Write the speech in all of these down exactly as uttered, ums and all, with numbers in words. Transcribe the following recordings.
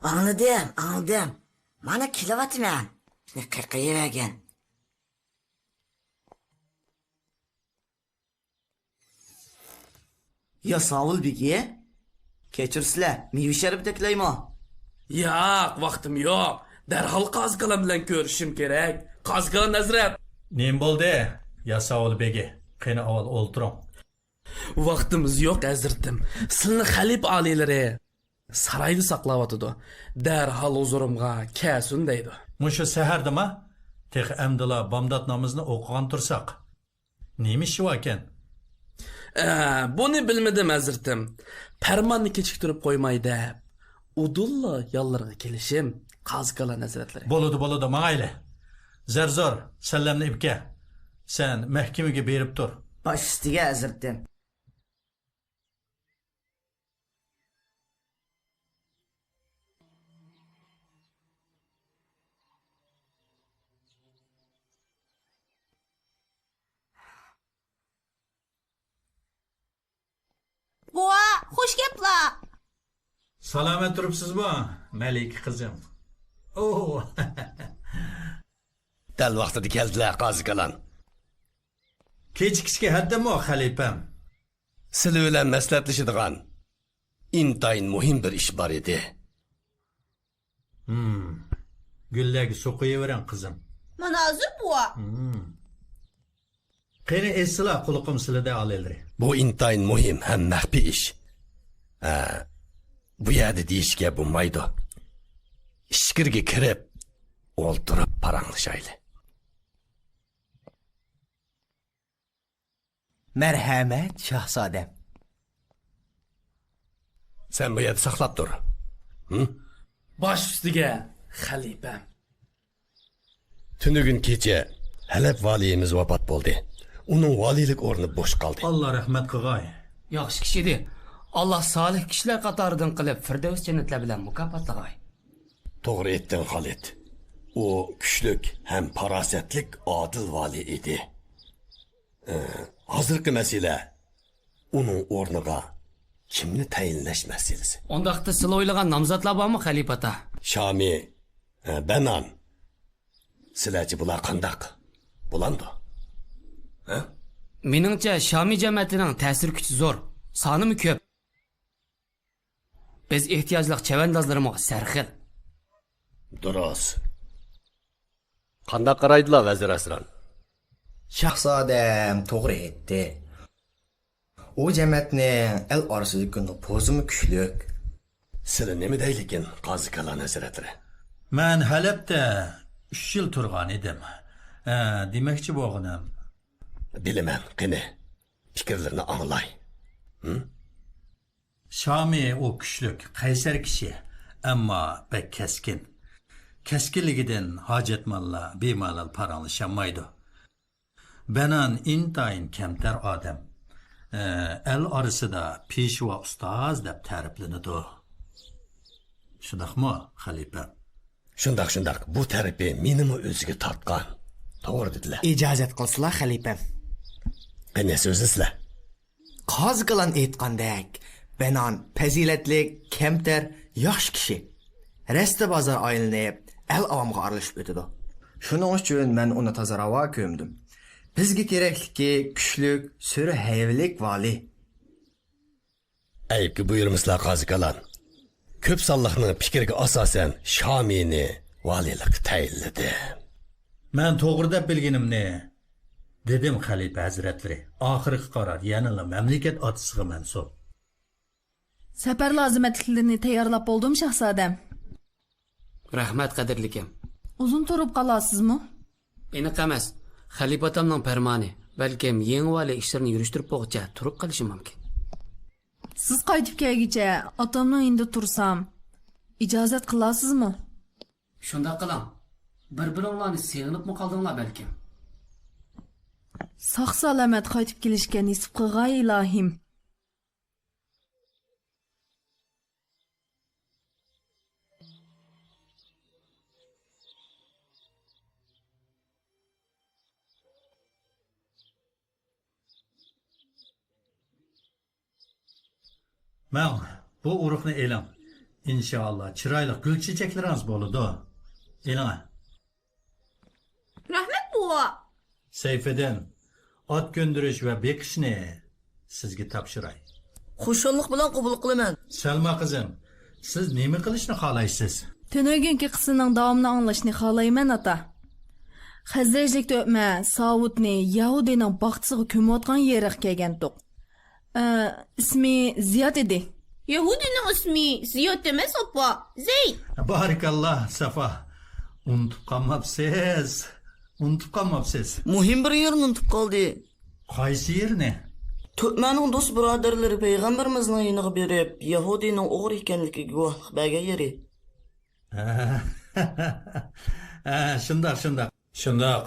ئاڭلىدىم، ئاڭلىدىم. مانا كېلىۋاتىمەن. شۇنى قېقىۋەرگىن. ياساۋۇل بېگى، كەچۈرسىلە، مېۋە شەربىتى ئەكىلەيمۇ؟ ياق، ۋاقتىم يوق. دەرھال قازىكالان بىلەن كۆرۈشۈشۈم كېرەك. قازىكالان ھەزرەت! نېمە بولدى، ياساۋۇل بېگى؟ قېنى، ئاۋۋال ئولتۇرۇڭ. ۋاقتىمىز يوق، ھەزرىتىم. سىلىنى خەلىپە ئالىيلىرى سارايدا ساقلاۋاتىدۇ. دەرھال ھۇزۇرۇمغا كەلسۇن دەيدۇ. مۇشۇ سەھەردىما؟ تېخى ئەمدىلا بامدات نامىزىنى ئوقۇغان تۇرساق. نېمە ئىشى باركەن؟ ئە، بۇنى بىلمىدىم، ھەزرىتىم. پەرماننى كېچىكتۈرۈپ قويماي دەپ، ئۇدۇللا يانلىرىغا كېلىشىم، قازىكالان ھەزرەتلىرى. بولىدۇ، بولىدۇ، ماڭايلى. زەرزور، سەللەمنى ئېلىپ كەل. سەن مەھكىمىگە بېرىپ تۇر. باش ئۈستىگە، ھەزرىتىم. بوۋا، خۇش كەپلا. سالامەت تۇرۇپسىزمۇ، مەلىكە قىزىم؟ ئوو. دەل ۋاقتىدا كەلدىلە، قازىكالان. كېچىكىشكە ھەددىمۇ، خەلىپەم. سىلى بىلەن مەسلىھەتلىشىدىغان ئىنتايىن مۇھىم بىر ئىش بار ئىدى. ھىم. گۈللەرگە سۇ قۇيۇۋېرىڭ، قىزىم. مانا ھازىر، بوۋا. ھىم. قېنى، ئېيتسىلا، قۇلىقىم سىلىدە، ئالىيلىرى. بۇ ئىنتايىن مۇھىم ھەم مەخپىي ئىش. ھە، بۇ يەردە دېيىشكە بولمايدۇ. ئىچكىرىگە كىرىپ، ئولتۇرۇپ پاراڭلىشايلى. مەرھەمەت، شاھزادەم. سەن بۇ يەردە ساقلاپ تۇر. ھىم؟ باش ئۈستىگە، خەلىپەم. تۈنۈگۈن كېچە ھەلەپ ۋالىيىمىز ۋاپات بولدى. ئۇنىڭ ۋالىيلىك ئورنى بوش قالدى. ئاللا رەھمەت قىلغاي. ياخشى كىشى ئىدى. ئاللا سالىھ كىشىلەر قاتارىدىن قىلىپ، فىردەۋس جەننەتلەر بىلەن مۇكاپاتلىغاي. توغرا ئېيتتىڭ، خالىد. ئۇ كۈچلۈك ھەم پاراسەتلىك ئادىل ۋالىي ئىدى. ئى، ھازىرقى مەسىلە ئۇنىڭ ئورنىغا كىمنى تەيىنلەش مەسىلىسى. ئۇنداقتا سىلە ئويلىغان نامزاتلار بارمۇ، خەلىپە ئاتا؟ شامى، ئى، بەنان. سىلەرچە بۇلار قانداق؟ بولامدۇ؟ ھە؟ مېنىڭچە، شامى جەمەتىنىڭ تەسىر كۈچى زور، سانىمۇ كۆپ. بىز ئېھتىياجلىق چەۋەندازلىرىمۇ سەرخىل. دۇرۇس. قانداق قارايدىلا، ۋەزىر ئەسران؟ شاھزادەم توغرا ئېيتتى. ئۇ جەمەتنىڭ ئەل ئارىسىدىكى نوپۇزىمۇ كۈچلۈك. سىلى نېمە دەيلىكىن، قازىكالان ھەزرەتلىرى؟ مەن ھەلەبتە ئۈچ يىل تۇرغان ئىدىم. ھە، دېمەكچى بولغىنىم. بىلىمەن، قېنى، پىكىرلىرىنى ئاڭلاي. ھىم؟ شامى ئۇ كۈچلۈك، قەيسەر كىشى، ئەمما بەك كەسكىن. كەسكىنلىكىدىن ھاجەتمەنلەر بىمالال پاراڭلىشالمايدۇ. بەنان ئىنتايىن كەمتەر ئادەم. ئە، ئەل ئارىسىدا پېشۋا ئۇستاز دەپ تەرىپلىنىدۇ. شۇنداقمۇ، خەلىپەم؟ شۇنداق، شۇنداق. بۇ تەرىپى مېنىمۇ ئۆزىگە تارتقان. توغرا دېدىلە. ئىجازەت قىلسىلا، خەلىپەم. قېنى، سۆزلىسىلە. قازىكالان ئېيتقاندەك، بەنان پەزىلەتلىك، كەمتەر، ياخشى كىشى. رەستە بازار ئايلىنىپ، ئەل ئاۋامغا ئارىلىشىپ ئۆتىدۇ. شۇنىڭ ئۈچۈن مەن ئۇنى تازا راۋا كۆردۈم. بىزگە كېرەكلىكى كۈچلۈك، سۈرە ھەيۋىلىك ۋالىي. ئەيىبكە بۇيرۇمىسىلا، قازىكالان. كۆپ سانلىقنىڭ پىكرىگە ئاساسەن، شامىنى ۋالىيلىققا تەيىنلىدى. مەن توغرا دەپ بىلگىنىمنى دېدىم، خەلىپە ھەزرەتلىرى. ئاخىرقى قارار يەنىلا مەملىكەت ئاتىسىغا مەنسۇپ. سەپەر لازىمەتلىكلىرىنى تەييارلاپ بولدۇم، شاھزادەم. رەھمەت، قەدىرلىكىم. ئۇزۇن تۇرۇپ قالارسىزمۇ؟ ئېنىق ئەمەس. خەلىپە ئاتامنىڭ پەرمانى. بەلكىم يېڭى ۋالىي ئىشلىرىنى يۈرۈشتۈرۈپ بولغۇچە تۇرۇپ قېلىشى مۇمكىن. سىز قايتىپ كەلگۈچە ئاتامنىڭ يېنىدا تۇرسام، ئىجازەت قىلارسىزمۇ؟ شۇنداق قىلىڭ. بىر-بىرىڭلارنى سېغىنىپمۇ قالدىڭلار بەلكىم؟ ساق-سالامەت قايتىپ كېلىشكە نېسىپ قىلغاي، ئىلاھىم. ماڭ، بۇ ئۇرۇقنى ئېلىڭ. ئىنشائاللا، چىرايلىق گۈل چېچەكلىرىڭىز بولىدۇ. ئېلىڭە. رەھمەت، بوۋا. سەيپىدىن، ئات كۆندۈرۈش ۋە بېقىشنى سىزگە تاپشۇراي. خۇشاللىق بىلەن قوبۇل قىلىمەن. سەلما قىزىم، سىز نېمە قىلىشنى خالايسىز؟ تۈنۈگۈنكى قىسسىنىڭ داۋامىنى ئاڭلاشنى خالايمەن، ئاتا. خەزرەجلىك تۆكمە ساۋۇتنى يەھۇدىينىڭ باغچىسىغا كۆمۈۋاتقان يېرىگە كەلگەنتۇق. ئە، ئىسمى زىياد ئىدى. يەھۇدىينىڭ ئىسمى زىياد ئەمەس، ئاپا، زەيد. بارىكاللا، سافا. ئۇنتۇپ قالماپسىز. ئۇنتۇپ قالماپسىز. مۇھىم بىر يېرىنى ئۇنتۇپ قالدى. قايسى يېرىنى؟ تۆكمەنىڭ دوست بۇرادەرلىرى پەيغەمبىرىمىزنىڭ يېنىغا بېرىپ، يەھۇدىينىڭ ئوغرى ئىكەنلىكىگە گۇۋاھلىق بەرگەن يېرى. ھە، شۇنداق، شۇنداق. شۇنداق.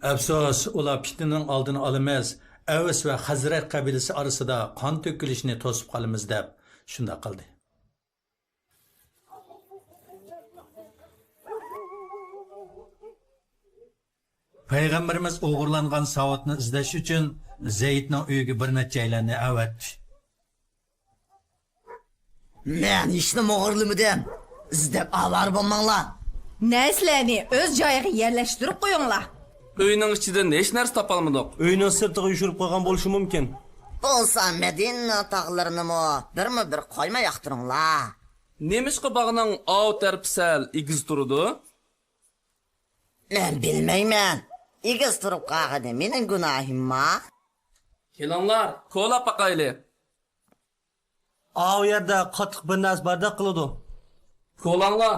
ئەپسۇس، ئۇلار پىتنىنىڭ ئالدىنى ئالىمىز، ئەۋس ۋە خەزرەج قەبىلىسى ئارىسىدا قان تۆكۈلۈشنى توسۇپ قالىمىز دەپ شۇنداق قىلدى. پەيغەمبىرىمىز ئوغرىلانغان ساۋۇتنى ئىزدەش ئۈچۈن زەيدنىڭ ئۆيىگە بىر نەچچەيلەننى ئەۋەتتى. مەن ھېچنېمە ئوغرىلىمىدىم. ئىزدەپ ئاۋارە بولماڭلار. نەرسىلەرنى ئۆز جايىغا يەرلەشتۈرۈپ قويۇڭلار. ئۆينىڭ ئىچىدىن ھېچ نەرسە تاپالمىدۇق. ئۆينىڭ سىرتىغا يوشۇرۇپ قويغان بولۇشى مۇمكىن. بولسا مەدىنىنىڭ تاغلىرىنىمۇ بىرمۇ بىر قويماي ياقتۇرۇڭلار. نېمىشقا باغنىڭ ئاۋۇ تەرىپى سەل ئېگىز تۇرىدۇ؟ مەن بىلمەيمەن. ئېگىز تۇرۇپ قالغىنى مېنىڭ گۇناھىمما؟ كېلىڭلار، كولاپ باقايلى. ئاۋۇ يەردە قاتتىق بىر نەرسە باردەك قىلىدۇ. كولاڭلار.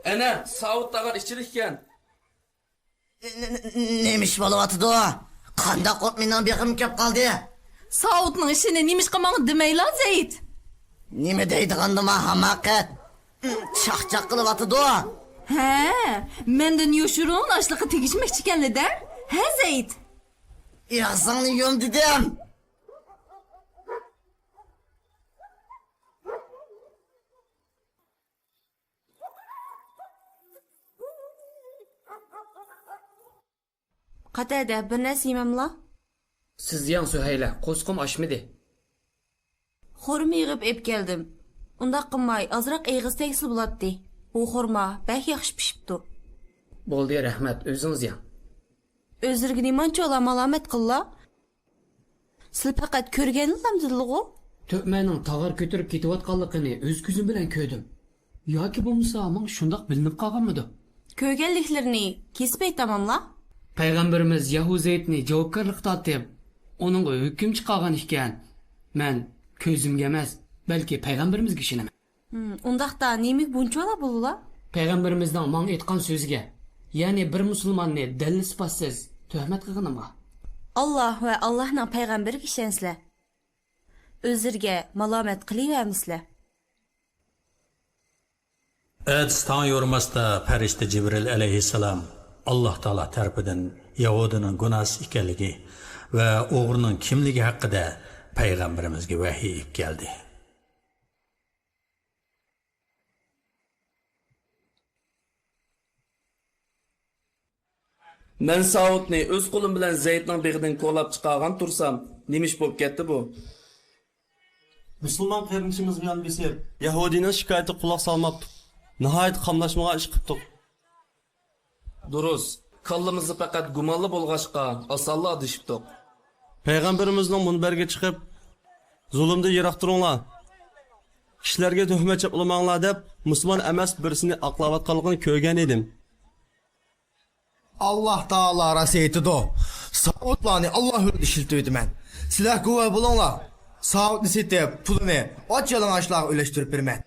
ئەنە، ساۋۇت تاغار ئىچىدە ئىكەن. ن-، ن-، ن-، نېمە ئىش بولۇۋاتىدۇ؟ قانداق قىلىپ مېنىڭ بېغىمغا كەپ قالدى؟ ساۋۇتنىڭ ئىشىنى نېمىشقا ماڭا دېمەيلا، زەيد؟ نېمە دەيدىغاندىما، ھاماقەت؟ چاقچاق قىلىۋاتىدۇ. ھە، مەندىن يوشۇرۇن ئاشلىققا تېگىشمەكچىكەنلىدە. ھە، زەيد؟ ئېغىزىڭنى يۇم دېدىم. قەتەدە، بىر نەرسە يېمەملا؟ سىز يەڭ، سۈھەيلە، قورسىقىم ئاچمىدى. خورما يىغىپ ئېلىپ كەلدىم. ئۇنداق قىلماي، ئازراق ئېغىز تەگسىلا بولاتتى. بۇ خورما بەك ياخشى پىشىپتۇ. بولدى، رەھمەت، ئۆزىڭىز يەڭ. ئۆزلىرىگە نېمانچىۋالا مالامەت قىللا. سىلى پەقەت كۆرگەنلا دېدىلىغۇ؟ تۆكمەنىڭ تاغار كۆتۈرۈپ كېتىۋاتقانلىقىنى ئۆز كۆزۈم بىلەن كۆردۈم. ياكى بولمىسا ماڭا شۇنداق بىلىنىپ قالغانمىدۇ؟ كۆرگەنلىكلىرىنى كېسىپ ئېيتاماملا؟ پەيغەمبىرىمىز يەھۇ زەيدنى جاۋابكارلىققا تارتىپ، ئۇنىڭغا ھۆكۈم چىقارغان ئىكەن. مەن كۆزۈمگە ئەمەس، بەلكى پەيغەمبىرىمىزگە ئىشىنىمەن. ھىم، ئۇنداقتا نېمىگە بۇنچىۋالا بولىلا؟ پەيغەمبىرىمىزنىڭ ماڭا ئېيتقان سۆزىگە، يەنى بىر مۇسۇلماننى دەلىل-ئىسپاتسىز تۆھمەت قىلغىنىمغا. ئاللا ۋە ئاللانىڭ پەيغەمبىرىگە ئىشەنسىلەر. ئۆزلىرىگە مالامەت قىلىۋەرمىسىلەر. ئەتىسى تاڭ يورۇماستا پەرىشتە جىبرىل ئەلەيھىسسالام ئاللا تائالا تەرىپىدىن يەھۇدىينىڭ گۇناھسىز ئىكەنلىكى ۋە ئوغرىنىڭ كىملىكى ھەققىدە پەيغەمبىرىمىزگە ۋەھىي ئېلىپ كەلدى. مەن ساۋۇتنى ئۆز قولۇم بىلەن زەيتنىڭ بېغىدىن كولاپ چىقارغان تۇرسام، نېمە ئىش بولۇپ كەتتى بۇ؟ مۇسۇلمان قېرىندىشىمىزغا يان بېسىپ، يەھۇدىينىڭ شىكايىتىگە قۇلاق سالماپتۇق. ناھايىتى قاملاشمىغان ئىش قىپتۇق. دۇرۇس، كاللىمىزدا پەقەت گۇمانلا بولغاچقا، ئاسانلا ئادىشىپتۇق. پەيغەمبىرىمىزنىڭ مۇنبەرگە چىقىپ، زۇلۇمدىن يىراق تۇرۇڭلار، كىشىلەرگە تۆھمەت چاپلىماڭلار دەپ، مۇسۇلمان ئەمەس بىرسىنى ئاقلاۋاتقانلىقىنى كۆرگەن ئىدىم. ئاللا تائالا راست ئېيتىدۇ، ساۋۇتلارنى ئاللا يولىدا ئىشلىتىۋېتىمەن. سىلەر گۇۋاھ بولۇڭلار، ساۋۇتنى سېتىپ، پۇلىنى ئاچ يالىڭاچلارغا ئۈلەشتۈرۈپ بېرىمەن.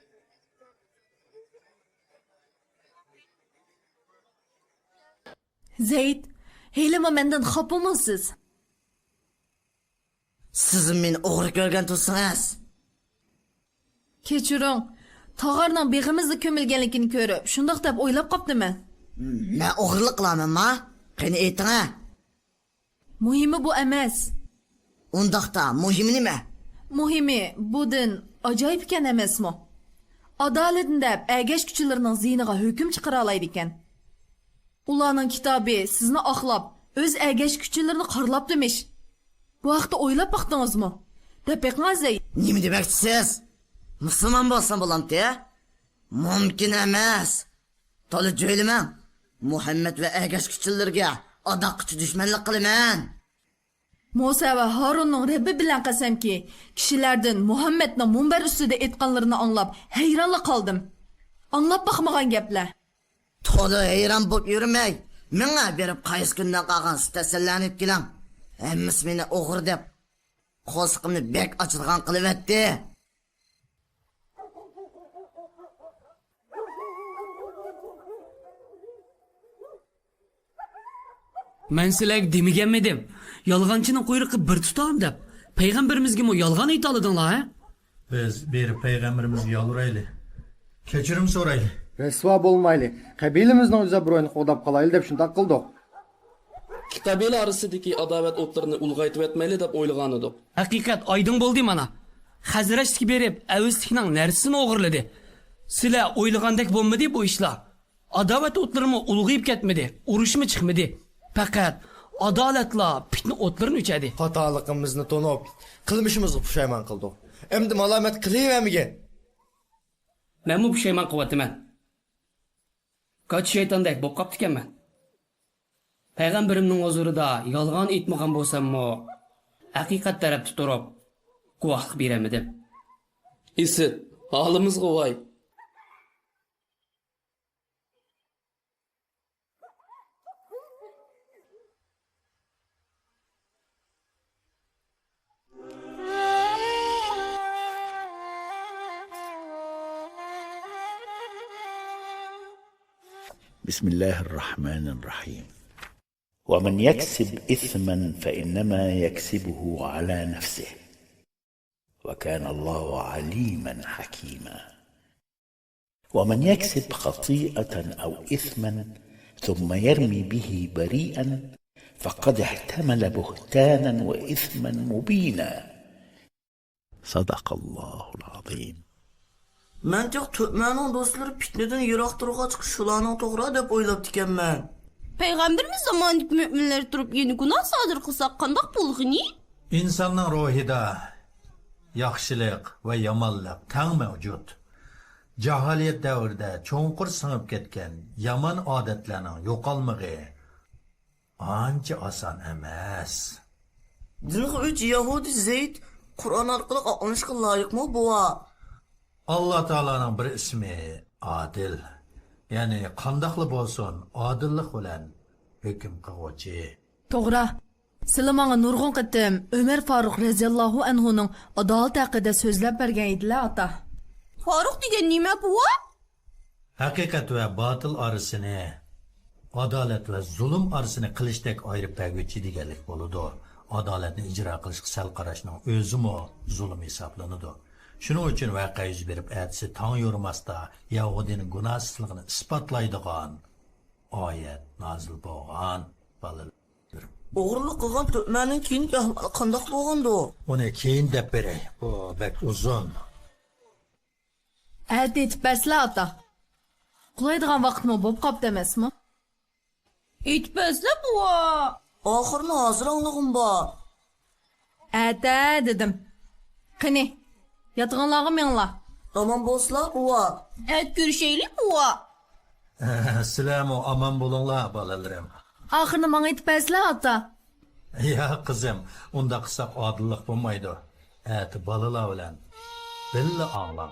زەيد، ھېلىمۇ مەندىن خاپىمۇسىز؟ سىزمۇ مېنى ئوغرى كۆرگەن تۇرسىڭىز؟ كەچۈرۈڭ، تاغارنىڭ بېغىمىزدا كۆمۈلگەنلىكىنى كۆرۈپ، شۇنداق دەپ ئويلاپ قاپتىمەن. مەن ئوغرىلىق قىلامەنما؟ قېنى ئېيتىڭە. مۇھىمى بۇ ئەمەس. ئۇنداقتا مۇھىمى نېمە؟ مۇھىمى بۇ دىن ئاجايىپ ئىكەن ئەمەسمۇ؟ ئادالەتنى دەپ ئەگەشكۈچىلىرىنىڭ زىيىنىغا ھۆكۈم چىقىرالايدىكەن. ئۇلارنىڭ كىتابى سىزنى ئاقلاپ، ئۆز ئەگەشكۈچىلىرىنى قارىلاپتىمىش. بۇ ھەقتە ئويلاپ باقتىڭىزمۇ؟ دەپ بېقىڭ، زەيد. نېمە دېمەكچىسىز؟ مۇسۇلمان بولسام بولامتى؟ مۇمكىن ئەمەس. تولا جۆيلىمەڭ. مۇھەممەد ۋە ئەگەشكۈچىلىرىگە ئاداققىچە دۈشمەنلىك قىلىمەن. مۇسا ۋە ھارۇننىڭ رەببى بىلەن قەسەمكى، كىشىلەردىن مۇھەممەدنىڭ مۇنبەر ئۈستىدە ئېيتقانلىرىنى ئاڭلاپ ھەيرانلا قالدىم. ئاڭلاپ باقمىغان گەپلەر. تولا ھەيران بولۇپ يۈرمەي، مېڭە بېرىپ قايسى كۈندىن قالغان سۈت ھەسەللەرنى ئېلىپ كېلىڭ. ھەممىسى مېنى ئوغرى دەپ، قورسىقىمنى بەك ئاچىدىغان قىلىۋەتتى. مەن سىلەرگە دېمىگەنمىدىم، يالغانچىنىڭ قۇيرۇقى بىر تۇتام دەپ؟ پەيغەمبىرىمىزگىمۇ يالغان ئېيتالىدىڭلار، ھە؟ بىز بېرىپ پەيغەمبىرىمىزگە يالۋۇرايلى، كەچۈرۈم سورايلى. رەسۋا بولمايلى، قەبىلىمىزنىڭ ئۆزى ئابرۇيىنى قوغداپ قالايلى دەپ شۇنداق قىلدۇق. قەبىلە ئارىسىدىكى ئاداۋەت ئوتلىرىنى ئۇلغايتىۋەتمەيلى دەپ ئويلىغانىدۇق. ھەقىقەت ئايدىڭ بولدى مانا. خەزرەجتىكى بېرىپ ئەۋستىكنىڭ نەرسىسىنى ئوغرىلىدى. سىلەر ئويلىغاندەك بولمىدى بۇ ئىشلار. ئاداۋەت ئوتلىرىمۇ ئۇلغىيىپ كەتمىدى، ئۇرۇشمۇ چىقمىدى. پەقەت ئادالەتلا پىتنە ئوتلىرىنى ئۆچۈردى. خاتالىقىمىزنى تونۇپ، قىلمىشىمىزغا پۇشايمان قىلدۇق. ئەمدى مالامەت قىلىۋەرمىگىن. مەنمۇ پۇشايمان قىلىۋاتىمەن. گاچا شەيتاندەك بولۇپ قاپتىكەنمەن. پەيغەمبىرىمنىڭ ھۇزۇرىدا يالغان ئېيتمىغان بولساممۇ، ھەقىقەت تەرەپتە تۇرۇپ، گۇۋاھلىق بېرەلمىدىم. ئىسىت، ھالىمىزغا ۋاي! بسم الله الرحمن الرحيم. ومن يكسب إثما فإنما يكسبه على نفسه، وكان الله عليما حكيما. ومن يكسب خطيئة أو إثما ثم يرم به بريئا فقد احتمل بهتانا وإثما مبينا. صدق الله العظيم. مەن تېخى تۆتمەنىڭ دوستلىرى پىتنىدىن يىراق تۇرغاچقا شۇلارنىڭ توغرا دەپ ئويلاپتىكەنمەن. پەيغەمبىرىمىز زامانىدىكى مۆمىنلەر تۇرۇپ يەنە گۇناھ سادىر قىلساق قانداق بولغىنى؟ ئىنساننىڭ روھىدا ياخشىلىق ۋە يامانلىق تەڭ مەۋجۇت. جاھىلىيەت دەۋرىدە چوڭقۇر سىڭىپ كەتكەن يامان ئادەتلەرنىڭ يوقالمىقى ئانچە ئاسان ئەمەس. دىنغا ئۆچ يەھۇدىي زەيد قۇرئان ئارقىلىق ئاقلىنىشقا لايىقمۇ، بوۋا؟ ئاللا تائالانىڭ بىر ئىسمى ئادىل. يەنى قانداقلا بولسۇن، ئادىللىق بىلەن ھۆكۈم قىلغۇچى. توغرا. سىلى ماڭا نۇرغۇن قېتىم ئۆمەر فاروق رەزىياللاھۇ ئەنھۇنىڭ ئادالىتى ھەققىدە سۆزلەپ بەرگەن ئىدىلە، ئاتا. فاروق دېگەن نېمە، بوۋا؟ ھەقىقەت ۋە باتىل ئارىسىنى، ئادالەت ۋە زۇلۇم ئارىسىنى قىلىچتەك ئايرىپ بەرگۈچى دېگەنلىك بولىدۇ. ئادالەتنى ئىجرا قىلىشقا سەل قاراشنىڭ ئۆزىمۇ زۇلۇم ھېسابلىنىدۇ. شۇنىڭ ئۈچۈن ۋەقە يۈز بېرىپ ئەتىسى تاڭ يورۇماستا يەھۇدىينىڭ گۇناھسىزلىقىنى ئىسپاتلايدىغان ئايەت نازىل بولغان، بالىلىرىم. ئوغرىلىق قىلغان تۆتمەننىڭ كېيىنكى ئەھۋالى قانداق بولغاندۇ؟ ئۇنى كېيىن دەپ بېرەي، بۇ بەك ئۇزۇن. ئەتە ئېيتىپ بەرسىلە، ئاتا. ئۇخلايدىغان ۋاقىتمۇ بولۇپ قاپتۇ ئەمەسمۇ؟ ئېيتىپ بەرسىلە، بوۋا. ئاخىرىنى ھازىر ئاڭلىغۇم بار. ئەتە دېدىم. قېنى، ياتىقىڭلارغا مېڭىڭلار. ئامان بولسىلا، بوۋا. ئەتە كۆرۈشەيلى، بوۋا. سىلەرمۇ ئامان بولۇڭلار، بالىلىرىم. ئاخىرىنى ماڭا ئېيتىپ بەرسىلە، ئاتا. ياق، قىزىم، ئۇنداق قىلساق ئادىللىق بولمايدۇ. ئەتە بالىلار بىلەن بىللە ئاڭلاڭ.